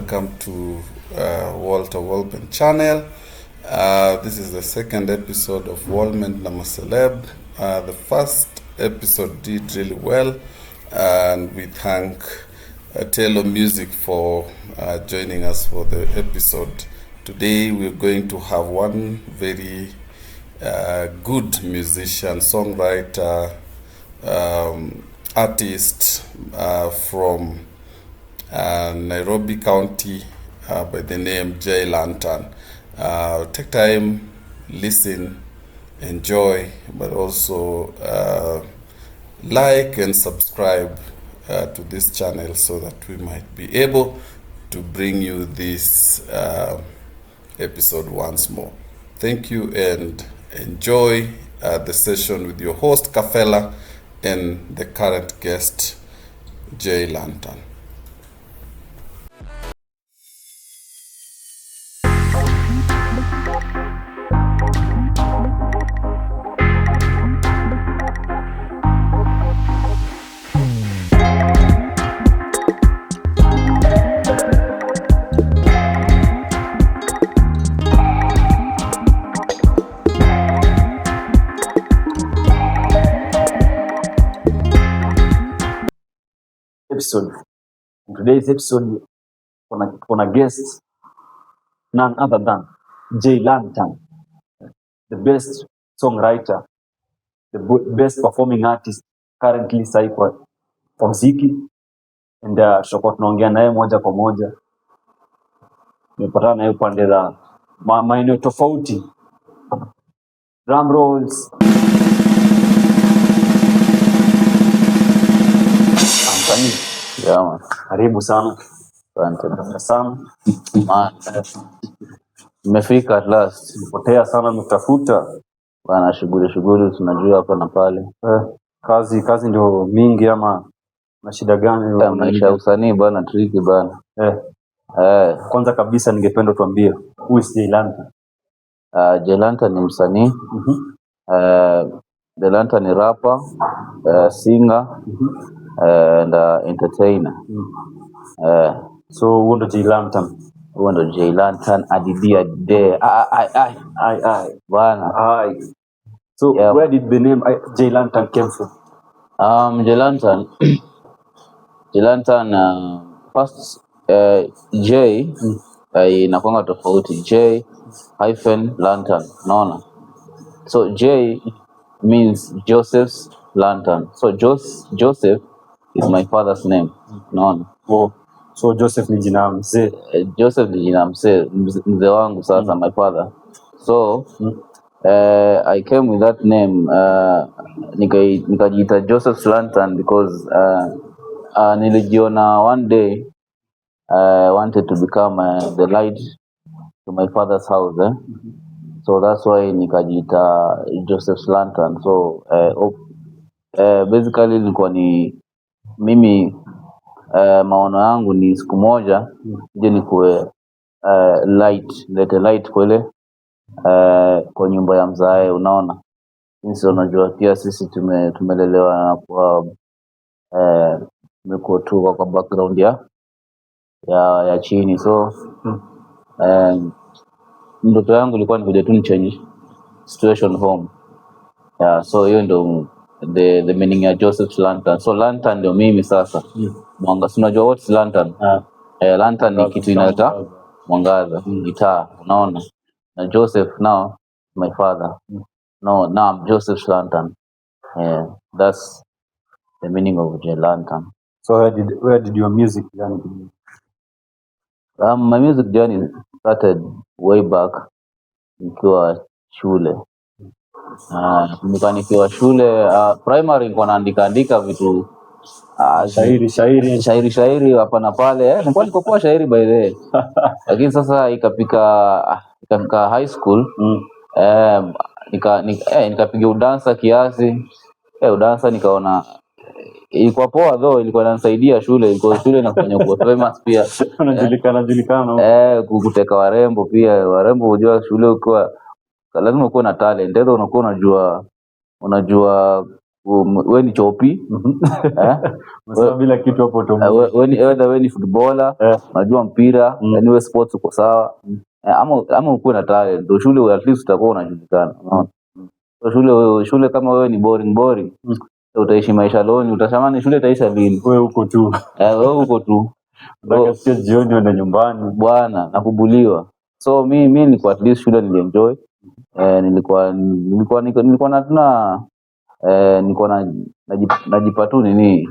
Welcome to Walter Wallman channel. This is the second episode of Wallman na Maceleb. The first episode did really well, and we thank Taylor Music for joining us for the episode. Today we're going to have one very good musician, songwriter, artist from Nairobi County by the name Jay Lantern. Take time, listen, enjoy, but also like and subscribe to this channel so that we might be able to bring you this episode once more. Thank you and enjoy the session with your host Kafela and the current guest Jay Lantern. Episode. In today's episode, kuna guest none other than Jay Lantern, the best songwriter, the best performing artist currently sahi kwa mziki, and tutakuwa tunaongea naye moja kwa moja. Tumepatana naye upande za maeneo tofauti. Drum rolls. Msanii. Yeah, man. Karibu sana. Asante. Asante sana. Man. Nimefika at last. Nimepotea sana, nimetafuta. Bana, shughuli shughuli tunajua hapa na pale. Kazi ndio mingi ama na shida gani? Maisha ya usanii bana, tricky bana. Kwanza kabisa ningependa tuambie who is Jay Lantern? Jay Lantern ni msanii. Jay Lantern ni rapper, singer, and entertainer. So huo ndo Jay Lantern. Huo ndo Jay Lantern, adidi adide. Ai, ai, ai. Ai, ai. Bana. Ai. So Yeah. where did the name Jay Lantern came from? Jay Lantern. Jay Lantern, first, J, inakuanga tofauti. J hyphen Lantern, unaona? So J means Joseph's lantern. So Joseph is my father's name, unaona? Oh, so Joseph ni jina mzee. Joseph ni jina mzee wangu sasa, my father. So, I came with that name, nikajiita Joseph's Lantern because nilijiona one day I wanted to become the light to my father's house. So that's why nikajiita Joseph's Lantern. So basically nilikuwa ni mimi, maono yangu ni siku moja nje nikuwe light, nilete light kwa ile kwa nyumba ya mzae, unaona. Sisi unajua pia sisi tumelelewa na kwa tumekuwa tu kwa background ya chini. So, ndoto yangu ilikuwa ni kuja tu ni change situation home. Yeah, so hiyo ndo the meaning ya Joseph's Lantern. So lantern ndio mimi sasa. Mwanga, si unajua what's lantern? Lantern ni Mwangaza, kitu inaleta mwangaza. mwangaza, ni taa, unaona. Na Joseph now my father. No, now I'm Joseph's Lantern. Yeah, that's the meaning of the lantern. So where did your music journey begin? My music journey started way back nikiwa shule. Nakumbuka nikiwa shule, primary nilikuwa naandika andika vitu, Shairi, shairi. Shairi, shairi hapa na pale. Nilikuwa niko poa shairi by the way. Lakini sasa ikafika high school, nikapiga udansa kiasi. Udansa nikaona ilikuwa poa though, ilikuwa inanisaidia shule, ilikuwa shule inafanya kuwa famous pia. Unajulikana, julikana. Kuteka warembo pia. Warembo unajua shule ukiwa lazima ukuwe na talent. Either unakuwa unajua We ni chopi, eh? Unasema bila kitu hapo We ni either we ni footballer, unajua mpira, yani we sports uko sawa. Ama ukuwe na talent ndio shule at least utakuwa unajulikana, unaona. So shule kama wewe ni boring boring, utaishi maisha loni, utatamani shule itaisha lini? Wewe uko tu. Wewe uko tu. Mpaka sikia jioni uende nyumbani. Bwana, nakubuliwa. So mi nilikuwa at least shule nilienjoy. Nilikuwa na tuna nilikuwa na najipa tu nini,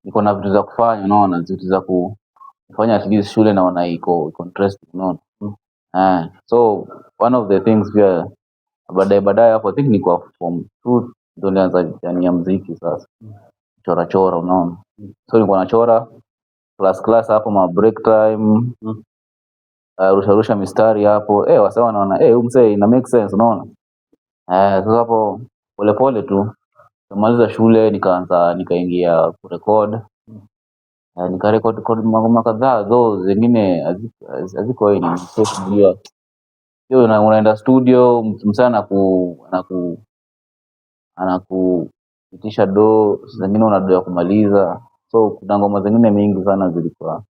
niko na vitu za kufanya, unaona, vitu za kufanya at least shule naona iko interesting, unaona. So one of the things pia baadaye hapo, I think nilikuwa form 2 ndio nilianza yani ya muziki sasa, chora chora, unaona. So nilikuwa nachora class hapo ma break time, rusha rusha mistari hapo, wasee wanaona, huyu msee ina make sense, unaona. Sasa hapo polepole tu nikamaliza shule, nikaanza nikaingia kurecord. Nikarecord mangoma kadhaa, though zingine haziko nini, so unajua hiyo unaenda studio, msee anakuitisha do, zingine una do ya kumaliza, so kuna ngoma zingine mingi sana zilikuwa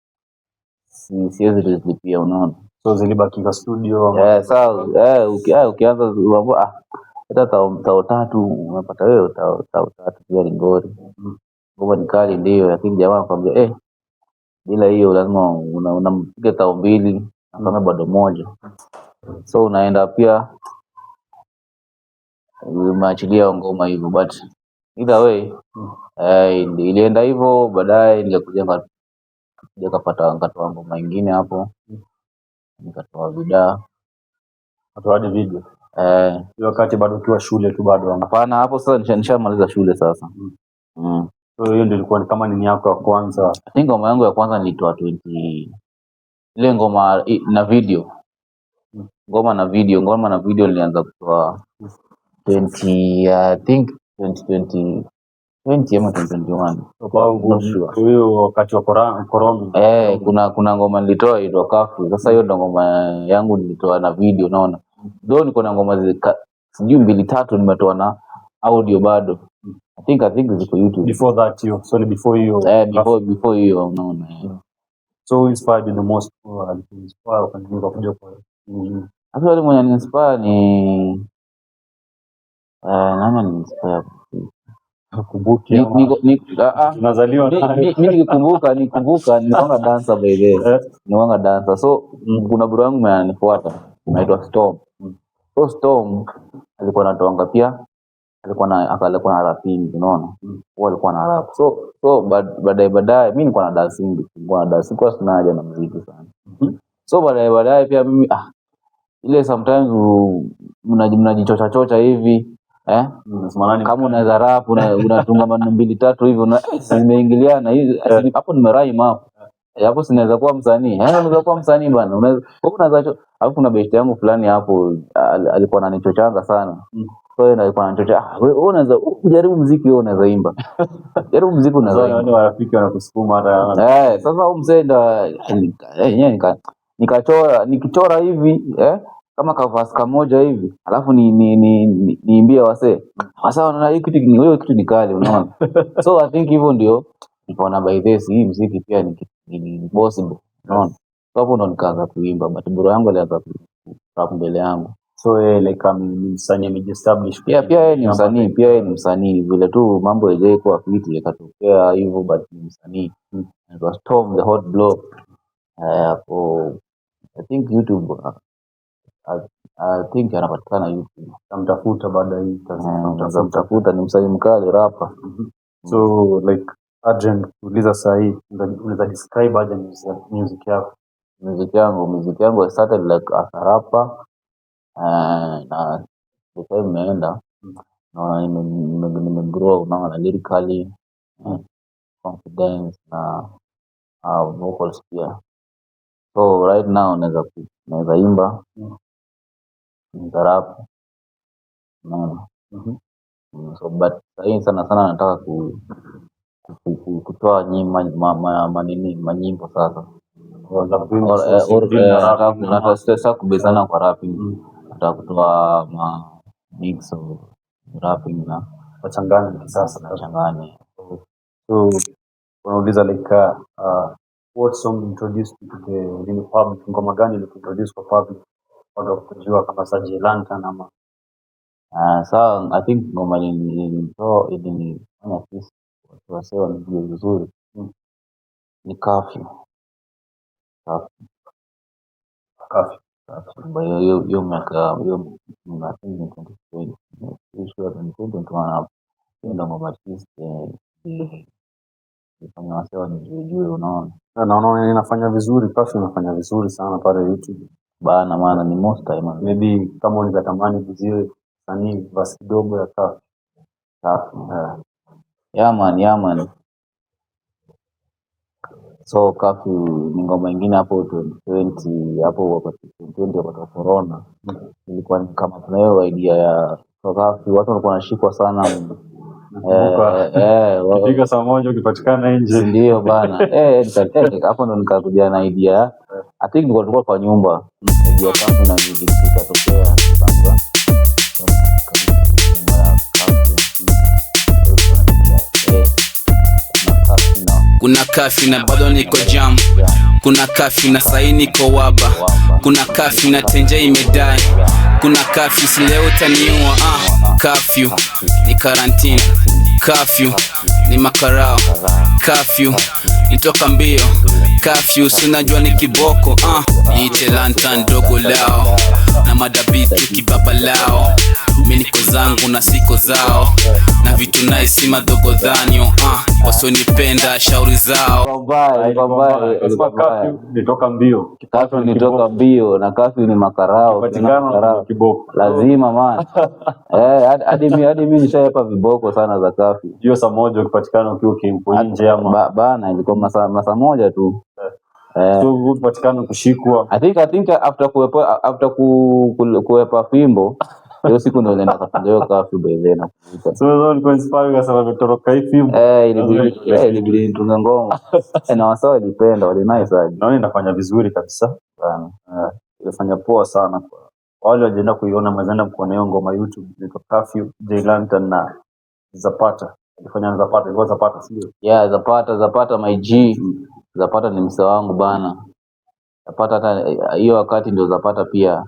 siwezi kuzilipia, unaona. So zilibaki kwa studio ama? Sawa, ukianza unaambiwa, hata tao tatu unapata wewe, tao tatu pia ni ngori. Ngoma ni kali ndio, lakini jamaa anakuambia bila hiyo lazima unampiga tao mbili na bado moja. So unaenda pia umeachilia ngoma hivyo, but either way, ilienda hivyo. Baadaye nikakuja nikapata nikatoa ngoma ingine hapo, nikatoa vidaa. Ukatoa hadi video? Hiyo wakati bado ukiwa shule tu bado ama? Hapana, hapo sasa nishamaliza shule sasa. So hiyo ndio ilikuwa ni kama nini yako ya kwanza? I think ngoma yangu ya kwanza nilitoa 20, ile ngoma na video. Ngoma na video nilianza kutoa 20, I think 2020, 20 ama 2021. Not sure. Hiyo wakati wa corona. Kuna ngoma nilitoa inaitwa Curfew. Sasa hiyo ndo ngoma yangu nilitoa na video, unaona. Though niko na ngoma sijui mbili tatu nimetoa na audio bado. I think ziko YouTube. Before that hiyo. Sorry, before hiyo. Before hiyo, unaona. So who inspired you the most? Who alikuinspire ukakuja kwa nini? Actually mwenye aliniinspire ni nani aliniinspire? Kumbuki ama tunazaliwa nayo. Mi nikikumbuka nilikuwanga dancer by the way. Nilikuwanga dancer. So kuna bro yangu mwenye ananifuata anaitwa Storm. So Storm alikuwa anatoanga pia, alikuwa na rapping, unaona. Huwa alikuwa na rap. So baadaye mimi nilikuwa na dancing, nilikuwa na dance, sikuwa sina haja na muziki sana. So baadaye pia mimi, ile sometimes mnajichocha chocha hivi, eh? Unasema nani? Kama unaweza rap, unatunga maneno mbili tatu hivi, zimeingiliana hizi, hapo nimerhyme hapo. Hapo si naweza kuwa msanii. Unaweza kuwa msanii bana. Unaweza, wewe unaweza alafu kuna best yangu fulani hapo, alikuwa ananichochanga sana. So yeye alikuwa ananichocha, wewe unaweza ujaribu muziki, wewe unaweza imba. Jaribu muziki unaweza Sasa imba. wale marafiki wanakusukuma hata Sasa huyu mzee ndo, yenyewe nikachora, nikichora hivi, kama ka verse kamoja hivi, alafu niimbie wasee. Sasa wanaona hii kitu ni, hiyo kitu ni kali, unaona. So I think hivyo ndio nikaona by this hii muziki pia ni possible, unaona. So hapo ndo nikaanza kuimba, but bro yangu alianza ku rap mbele yangu. So yeye like ni msanii amejiestablish Pia kwenye pia yeye ni namba msanii, like, pia yeye ni msanii, vile tu mambo haijai kuwa fiti yakatokea hivyo, but ni msanii. Anaitwa Storm the Hot Block. Hapo I think YouTube, I think anapatikana YouTube. Tamtafuta baada ya hii Unaweza mtafuta, ni msanii mkali rapper. So like Adrian, kuuliza saa hii, unaweza describe aje music yako? Music yangu I started like as a rapper, na the time imeenda naona nime grow, unaona, lyrically, confidence na vocals pia. So right now naweza imba, naweza rap, unaona. So but sahii sana sana nataka kutoa manini manyimbo sasa. Za kuimba, Or, so eh, or, si na eh, rap. nataka sasa kubezana kwa rapping. Nataka kutoa ma mix of rapping na Wachanganya kisasa. Nachanganya. So unauliza like what song introduced you to the nini public, ngoma gani ilikuintroduce kwa public watu wakujua kama sa J Lantern ama? Sawa, I think ngoma ilinitoa, ilinifanya at least watu wasee wanijue vizuri ni Curfew. Curfew. Curfew. Curfew. Hiyo hiyo hiyo miaka hiyo, I think ni 2020, pretty sure 2021 hapo. Hiyo ndo ngoma at least ilifanya wasee wanijue, unaona. Na naona inafanya vizuri, Curfew inafanya vizuri sana pale YouTube. Bana, maana ni most time, man. Maybe kama unaweza tamani kuzie sanii verse kidogo ya Curfew. Curfew. Yeah man, yeah man. So Curfew ni ngoma ingine hapo 2020 hapo, wakati 2020, wakati wa corona, ilikuwa ni kama tuna hiyo idea ya curfew, watu walikuwa wanashikwa sana. Nakumbuka ikifika saa 1 ukipatikana nje. Ndio bana, hapo ndo nikakuja na idea. I think nilikuwa kwa nyumba, idea curfew na ikatokea, tukaanza ngoma ya curfew. Kuna curfew na Kuna curfew na bado niko jam, kuna curfew na sahi niko waba, kuna curfew na tenje imedai, kuna curfew, si leo utaniua. Ah, curfew ni quarantine, curfew ni makarao, curfew nitoka mbio, curfew si unajua ni kiboko. Ah, niite Lantern dogo lao na madabitu kibaba lao, mi niko zangu na siko zao na vitu naisi madogo dhanio. Ah, wasonipenda shauri zao. Ilikuwa mbaya, ilikuwa mbaya, Kasema ilikuwa mbaya. curfew nitoka mbio. Curfew nitoka mbio na curfew ni makarao, ukiona Ukipatikana makarao kiboko. Lazima man. Eh, hadi mi nishaepa viboko sana za curfew. Hiyo saa 1 ukipatikana ukiwa uko nje ama Bana, ilikuwa masaa moja tu. Eh. So ukipatikana kushikwa. I think after kuepa, after kuepa fimbo hiyo siku ndio nilienda kafunga hiyo curfew by then, nakumbuka. So ulikuwa inspired ukasema nimetoroka hii fimbo. Eh, ilibidi nitunge ngoma. Eh, na wasee walipenda, walinice hadi. Naona inafanya vizuri kabisa. Sana. Eh, inafanya poa sana. Kwa wale wajaenda kuiona, mwezaenda kuona hiyo ngoma YouTube, inaitwa Curfew, J Lantern na Zapata. Alifanya na Zapata, ilikuwa Zapata, sio? Yeah, Zapata, Zapata my G. Zapata ni msee wangu bana. Zapata hata hiyo wakati ndio Zapata pia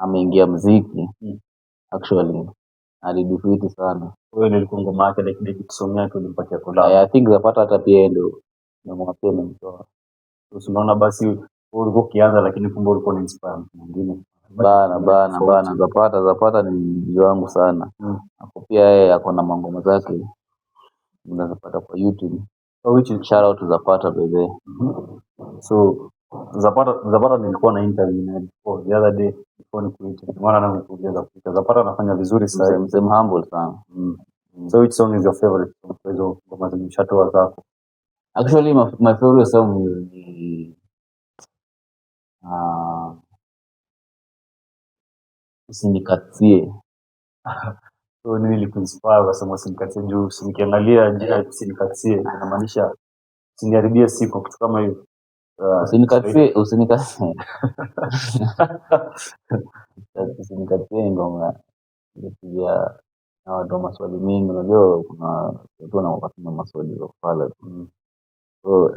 ameingia mziki. Actually alidefeat sana. Huyo ndio ilikuwa ngoma yake, like debut song yake ulimpatia collab. I think Zapata hata pia yeye ndio ngoma pia imemtoa. So unaona basi wewe ulikuwa ukianza lakini kumbe ulikuwa una inspire mtu mwingine. Bana bana bana, Zapata ni mji wangu sana. Ako pia yeye ako na mangoma zake unazipata kwa YouTube. So which is Shout out to Zapata baby. So Zapata nilikuwa na interview naye before the other day before nikuite. Ndio maana nakuuliza kuita. Zapata anafanya vizuri sasa. Msee humble sana. So which song is your favorite song kwa hizo ngoma zenye ushatoa zako? Actually my favorite song is the Usinikatie. So nini ilikuinspire ukasema usinikatie? Juu nikiangalia jina usinikatie inamaanisha usiniharibie siku, kitu kama hiyo. Usinikatie, usinikatie. Usinikatie ngoma nilipigia na watu wa maswali mingi, unajua kuna watu wanakuwa na maswali za kufala. So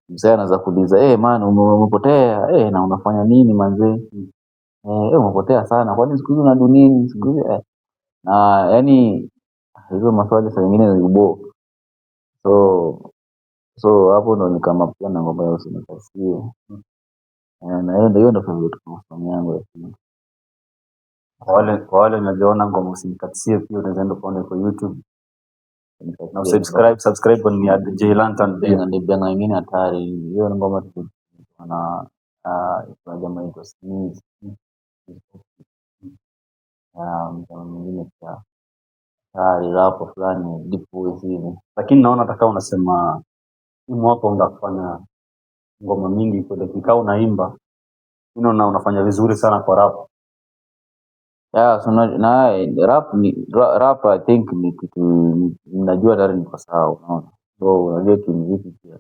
mzee anaweza kuuliza, "Eh man, umepotea, eh, na unafanya nini manze? Eh, umepotea sana. Kwani siku hizi unadu nini? Siku hizi eh." Na yani hizo maswali saa nyingine ni ubo. So hapo ndo nikama pia na ngoma ya usinikatie. Na hiyo ndo favorite song yangu ya pili. Kwa wale wanaoona ngoma usinikatie pia unaweza enda kuona kwa YouTube. Na usubscribe ni ya J Lantern pia. Ni benga ingine hatari. Hiyo ni ngoma tulikuwa na kuna jamaa anaitwa Sneeze. Jamaa mwingine pia hatari, rapper fulani deep voice hivi. Lakini naona hata kama unasema hii mwaka unafanya ngoma mingi kwa dakika unaimba, mimi naona unafanya vizuri sana kwa rap. Yeah, so na rap ni rap I think ni kitu najua tayari niko sawa, unaona. So unajua kimuziki pia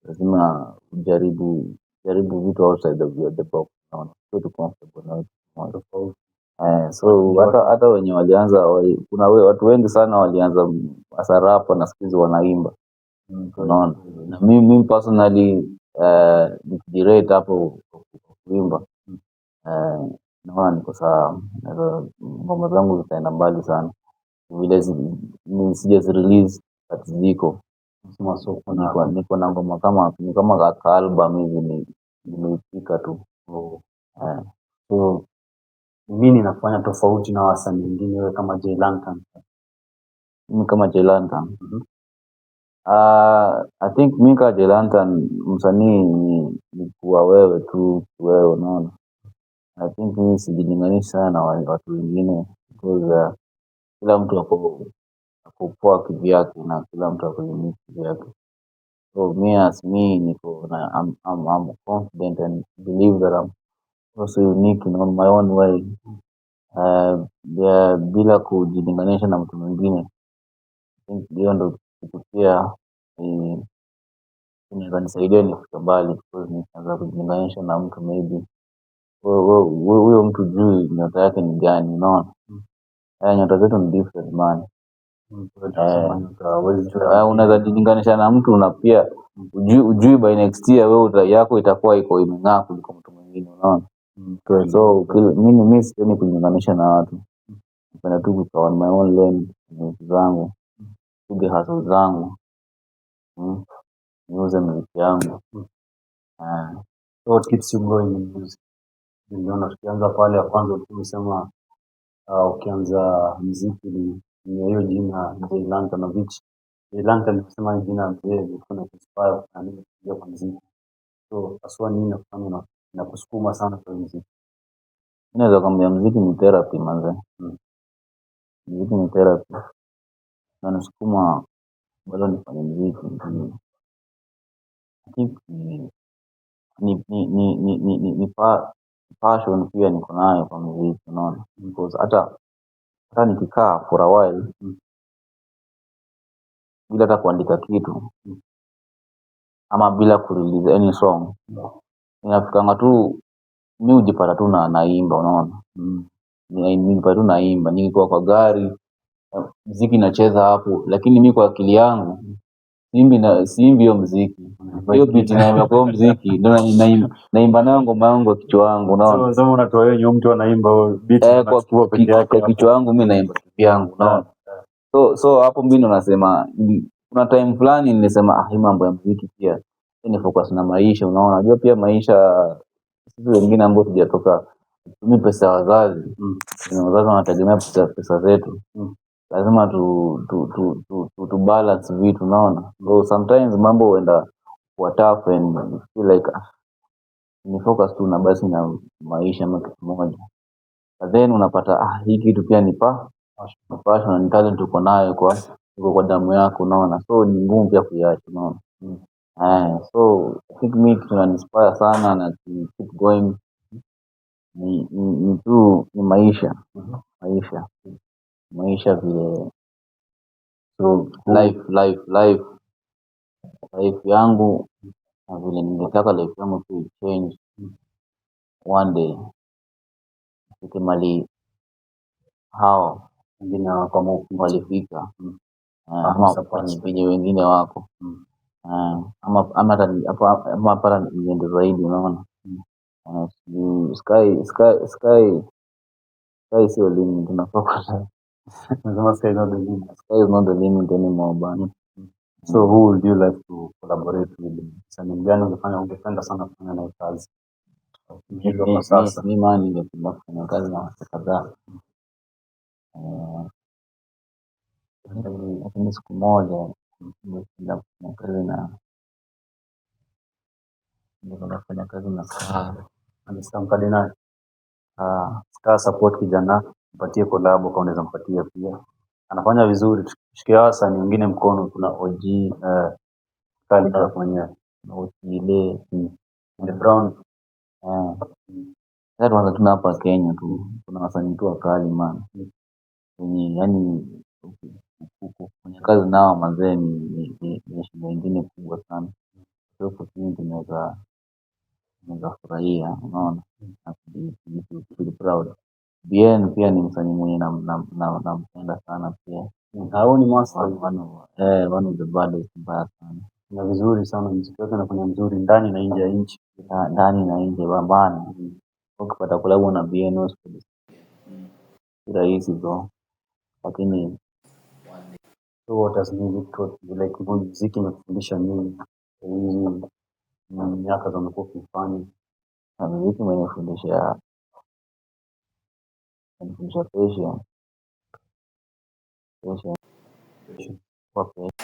lazima ujaribu jaribu vitu outside of the box, unaona. Sio tu comfortable na kitu kimoja. Tofauti. So hata wenye walianza kuna watu wengi sana walianza as a rapper na siku hizi wanaimba. Unaona? Na mimi personally nikijirate hapo kwa kuimba, naona niko sawa. Ngoma zangu zitaenda mbali sana. Vile sijazirelease but ziko. Sema so kuna Niko na ngoma kama ni kama ka album hivi nimeipika tu. So nini inafanya tofauti na wasanii wengine wewe kama Jay Lantern? Mimi kama Jay Lantern. I think mimi kama Jay Lantern msanii ni kuwa wewe tu wewe, unaona. I think mimi sijilinganishi sana na watu wengine because kila mtu ako poa kivyake na kila mtu ako unique kivyake. So me as me niko na I'm confident and believe that I'm also unique in on my own way. Yeah, bila kujilinganisha na mtu mwingine. I think hiyo ndo kitu pia inaweza nisaidia nifike mbali because nikianza kujilinganisha na mtu maybe huyo mtu hujui nyota yake ni gani, unaona? Nyota zetu ni different man. Unaweza jilinganisha na mtu na pia hujui by next year wewe yako itakuwa iko imeng'aa kuliko mtu mwingine, unaona? So mimi sipendi kujilinganisha na watu. Napenda tu kukaa on my own lane, vitu zangu, nipige hustle zangu, niuze muziki yangu. So what keeps you going in music? Niliona tukianza pale ya kwanza ulikuwa umesema ukianza muziki ni hiyo jina Jay Lantern of which Jay Lantern nikisema jina mzee ilikuwa inakuinspire kufanya nini kuingia kwa muziki. So haswa nini inakufanya inakusukuma sana kwa muziki? Mimi naweza kwambia muziki ni therapy manze. Muziki ni therapy. Inanisukuma bado nifanye muziki. I think ni passion pia niko nayo kwa muziki, unaona? Because hata nikikaa for a while bila hata kuandika kitu ama bila kurelease any song, inafikanga tu mi hujipata tu na naimba, unaona? Nijipata tu naimba, nikiwa kwa gari muziki inacheza hapo, lakini mi kwa akili yangu siimbi hiyo muziki. Hiyo beat naimba kwa hiyo muziki ndio naimba nayo ngoma yangu kwa kichwa yangu, unaona? So unatoa hiyo mtu anaimba beat unachukua peke yake Kwa hapo. kichwa yangu mi naimba kivyangu, unaona? So hapo mimi ndo nasema kuna time fulani nilisema hii mambo ya muziki pia ni focus na maisha, unaona? Unajua pia maisha sisi wengine ambao tujatoka tumii pesa ya wazazi, wazazi wanategemea pesa zetu. Lazima tu balance vitu, unaona? So sometimes mambo huenda kuwa tough and you feel like ni focus tu na basi na maisha ama kitu moja. But then unapata hii kitu pia ni passion na ni talent uko nayo kwa iko kwa damu yako, unaona? So ni ngumu pia kuiacha, unaona? So I think mi kitu inaniinspire sana na to keep going ni tu ni maisha. Maisha. Maisha vile. So life yangu na vile ningetaka life yangu tu ichange one day. Ifike mahali hao wengine wako ama walifika. Ama Ama support. penye wengine wako. Ama ama hata niende zaidi, unaona? Sky sio limit, unafaa kuwa Unasema sky is not the limit. Sky is not the limit anymore bana. So who would you like to collaborate with? Msanii gani ungependa sana kufanya naye kazi? Hivyo kwa sasa. Mi man ningependa kufanya kazi na watu kadhaa. Lakini siku moja ningependa kufanya kazi na ningependa kufanya kazi na Scar. Mr. Mkardinali. Scar support kijana, mpatie collab kama unaweza mpatia pia. Anafanya vizuri, tushikie wasanii wengine mkono, kuna OG, Khaligraph mwenyewe. Kuna Otile, The Brown. Sasa tuanze tu na hapa Kenya tu. Kuna wasanii tu wakali man. Wenye yani kufanya kazi nao manzee ni heshima ingine kubwa sana. So opportunity naweza furahia, unaona? Na feel proud. Bien pia ni msanii mwenye nampenda sana pia. Hao ni master. One of the baddest mbaya sana. Na vizuri sana, muziki wake unafanya mzuri ndani na nje ya nchi. Ndani na nje bana. Ukipata collab na Bien si rahisi bro. Lakini So what has music taught you? Like muziki imekufundisha nini? Hizi miaka za umekuwa ukifanya. Na muziki imenifundisha patience. Patience. Kuwa patient.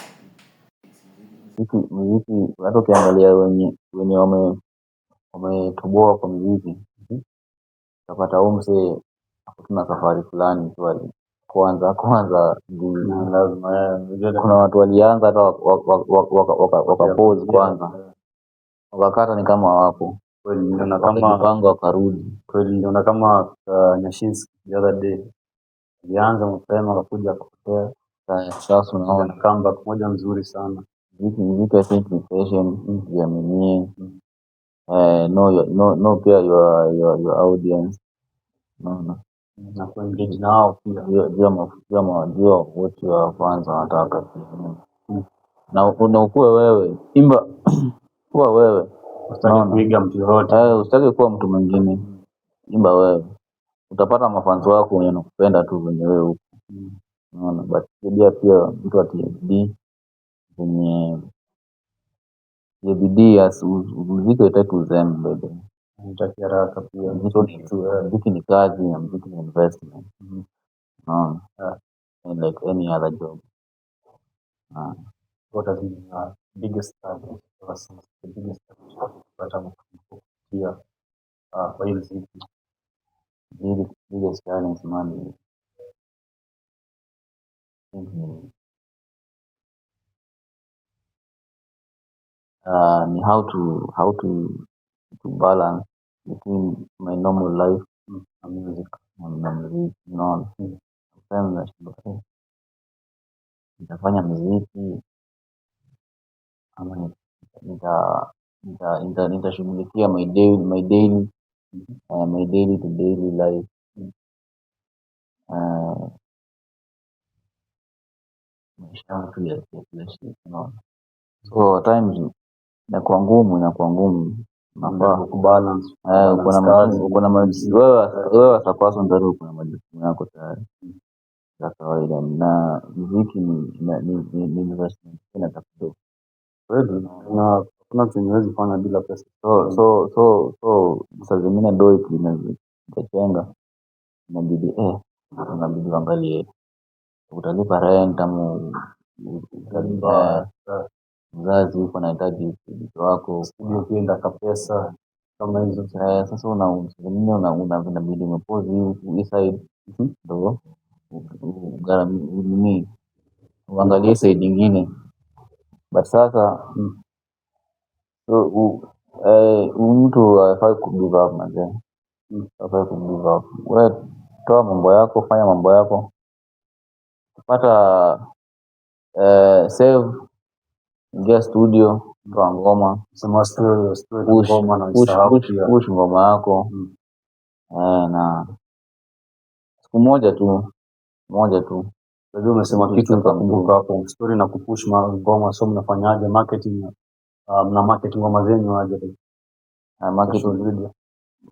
Muziki hata ukiangalia wenye wametoboa kwa muziki, utapata huyu msee ako tu na safari fulani tu kwanza Na lazima, unajua kuna watu walianza hata waka pause kwanza. Wakakata ni kama hawako. Kweli niliona kama Wakajipanga wakarudi. Kweli niliona kama Nyashinski the other day. Alianza mapema akakuja akapotea. Sasa unaona. Ana comeback moja nzuri sana. Muziki I think ni passion, jiaminie. Know pia your audience. Unaona? Na kuengage nao pia. Jua what your fans wanataka pia. Na ukuwe wewe. Imba kuwa wewe. Usitaki Unaona? kuiga mtu yoyote. Usitaki kuwa mtu mwingine. Imba wewe. Utapata mafans wako wenye wanakupenda tu venye wewe uko. Unaona? But pia mtu atie bidii venye ya bidii ya muziki haitaki uzembe by the way. Haitaki haraka pia. Muziki ni kazi na muziki ni investment. Unaona? And like any other job. What has been your biggest challenge ever since? The biggest challenge kupata kupitia kwa hii muziki? Biggest challenge man ni ni how to balance between my normal life Na music. na muziki, unaona? Sometimes nashindwa, nitafanya muziki ama nitashughulikia my daily to daily life. Maisha yangu tu ya kila siku, unaona? So at times inakuwa ngumu, inakuwa ngumu. Unafaa Kubalance, uko na kubalance kazi. uko na wewe as a person tayari uko na majukumu yako tayari za kawaida, na muziki ni investment inatafuta. Kweli, na hakuna kitu huwezi fanya bila pesa. So saa zingine do ikichenga inabidi uangalie utalipa rent ama utalipa mzazi huko anahitaji usaidizi wako. Studio pia inataka pesa kama hizo. Sasa saa zingine inabidi umepause hii side ndo uangalie side nyingine. But sasa so, mtu hafai ku give up manze. Hafai ku give up. Wewe toa mambo yako, fanya mambo yako. Pata save, ingia studio, toa ngoma. Sema studio, Push, ngoma na push, usahau push, pia. push ngoma yako. Na siku moja tu, moja tu. Unajua umesema Kitu kitu kama nikakumbuka hapo, story na kupush ngoma, so mnafanyaje marketing? Mna market ngoma zenyu aje? Marketing. Social media.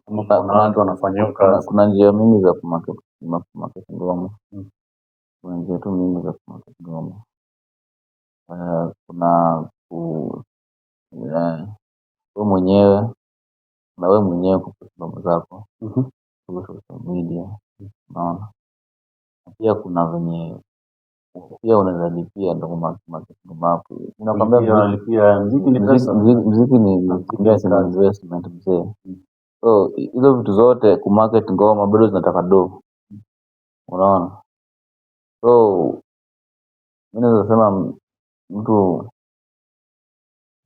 Kama kuna watu wanafanya hiyo kazi. Kuna njia mingi za kumarket ngoma. Kuna njia tu mingi za kumarket ngoma. Kuna wewe mwenyewe na wewe mwenyewe kupost ngoma zako. Kwa social media. Unaona? Na pia kuna venye pia unaweza lipia ndo market ngoma yako. Ninakwambia Lipia, lipia, muziki ni pesa. muziki ni Muziki ni investment, kazi. investment mzee. So hizo vitu zote kumarket ngoma bado zinataka do. Unaona? So mimi naweza sema mtu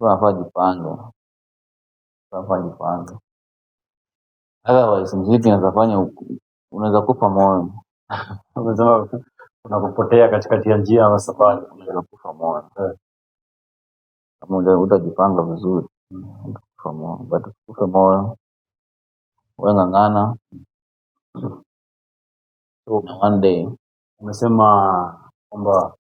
anafaa ajipange. Mtu anafaa ajipange. Otherwise muziki unaweza fanya unaweza kufa moyo. Unasema unapopotea katikati ya njia ama safari. Unaweza kufa moyo. Kama hutajipanga vizuri, utakufa moyo. But usikufe moyo, wewe ng'ang'ana. So Na one day umesema kwamba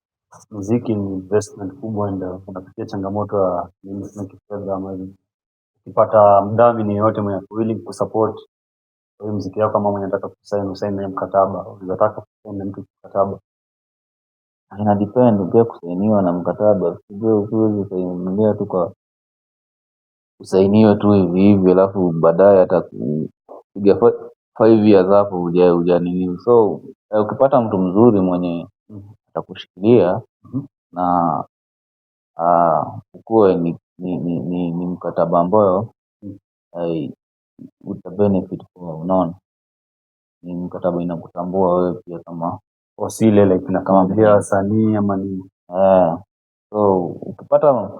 muziki ni investment kubwa and unapitia changamoto ya nini sema kifedha ama hivi. Ukipata mdhamini yeyote mwenye ako willing kusupport kwa hiyo muziki yako ama mwenye anataka kusign usign naye mkataba, unaweza taka kusign na mtu mkataba? Ina depend pia kusainiwa na mkataba. Huwezi kusainiwa tu kwa usainiwe tu hivi hivi alafu baadaye hata kupiga 5 years hapo huja nini. So ukipata mtu mzuri mwenye atakushikilia na ukuwe ni mkataba ambayo uta benefit kwa, unaona, ni mkataba inakutambua wewe pia kama Si ile like kama inakambilia wasanii ama nini? So ukipata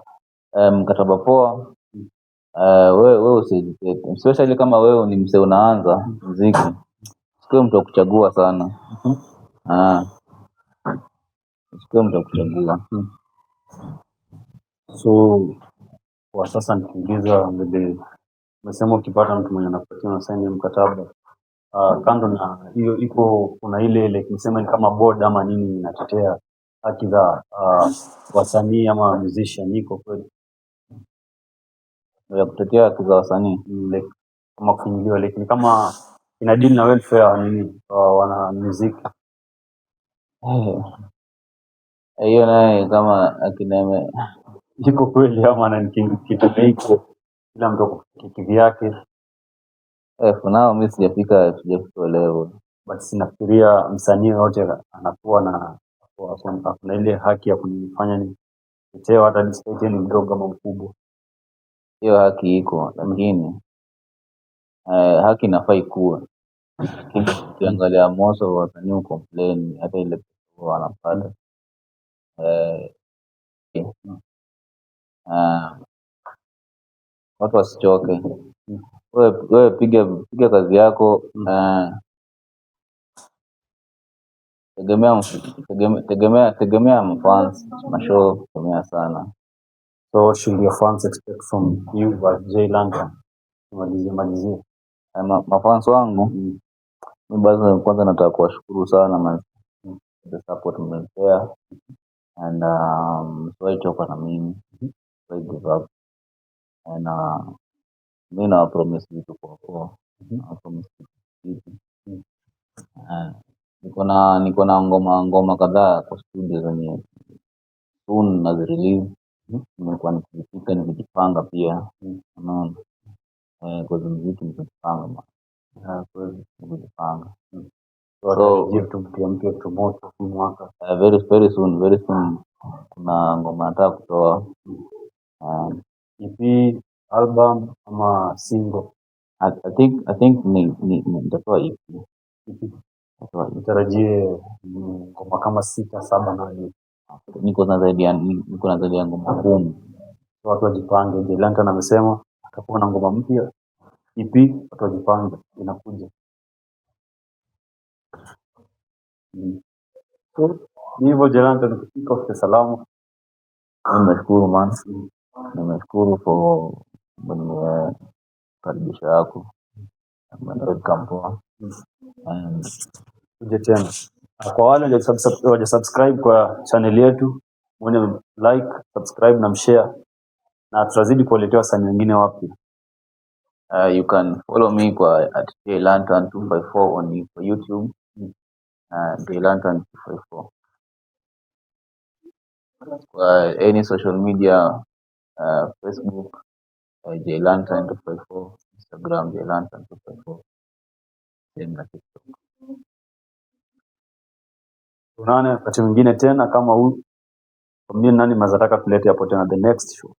mkataba poa, wewe usihesitate, especially kama wewe ni msee unaanza muziki, usikuwe mtu wa kuchagua sana. Usikuwe mtu wa kuchagua. So kwa sasa nikiuliza, vile umesema ukipata mtu mwenye anakupatia unasaini mkataba, kando na hiyo iko kuna ile like niseme ni kama board ama nini inatetea haki za wasanii ama musician, iko kweli? Ya kutetea haki za wasanii? Like kama kufinyiliwa, like ni kama ina deal na welfare nini wana muziki. Hiyo naye kama akina Iko kweli ama na ni kitu iko kila mtu ako kivyake? For now mi sijafika level. But sinafikiria msanii yoyote anakuwa na kuna ile haki ya kunifanya ni kutetewa hata despite yeye ni mdogo ama mkubwa. Hiyo haki iko, lakini haki inafaa ikuwe, lakini ukiangalia most of wasanii hucomplain hata ile pesa wanapata. Watu wasichoke. Wewe piga kazi yako. Tegemea mafans, mashow, tegemea sana. So what should your fans expect from you as J Lantern? Malizie malizie. Mafans wangu, mi basi kwanza nataka kuwashukuru sana man, the support mmenipea, and msiwahi choka na mimi, msiwahi give up, and mi nawapromise vitu poa poa, nawapromise vitu fiti. Niko na ngoma kadhaa kwa studio zenye soon nazirelease. Nimekuwa nikizipika nikijipanga pia, unaona, cause muziki ni kujipanga man. Kweli. Ni kujipanga. So watarajie vitu mpya mpya, vitu moto huu mwaka. Very very soon, very soon kuna ngoma nataka kutoa. EP, album ama single? I think ni nitatoa EP. EP. Nitatoa EP. Utarajie ngoma kama sita, saba, nane? Niko na zaidi ya ngoma 10. So watu wajipange. J Lantern amesema atakuwa na ngoma mpya EP, watu wajipange, inakuja. So ni hivyo J Lantern, ukifika ufike salama. Mimi nimeshukuru man. Nimeshukuru for mwenye karibisho yako. Welcome poa. And Uje tena. Na kwa wale hawaja subscribe kwa channel yetu, mwone like, subscribe na mshare, na tutazidi kuwaletea wasanii wengine wapya. You can follow me kwa at J Lantern 254 on for YouTube. J Lantern 254. Kwa any social media, Facebook, J Lantern 254, Instagram J Lantern 254, same na TikTok. Tuonane wakati mwingine tena kama huu. Mwambie nani mazataka tulete hapo tena the next show.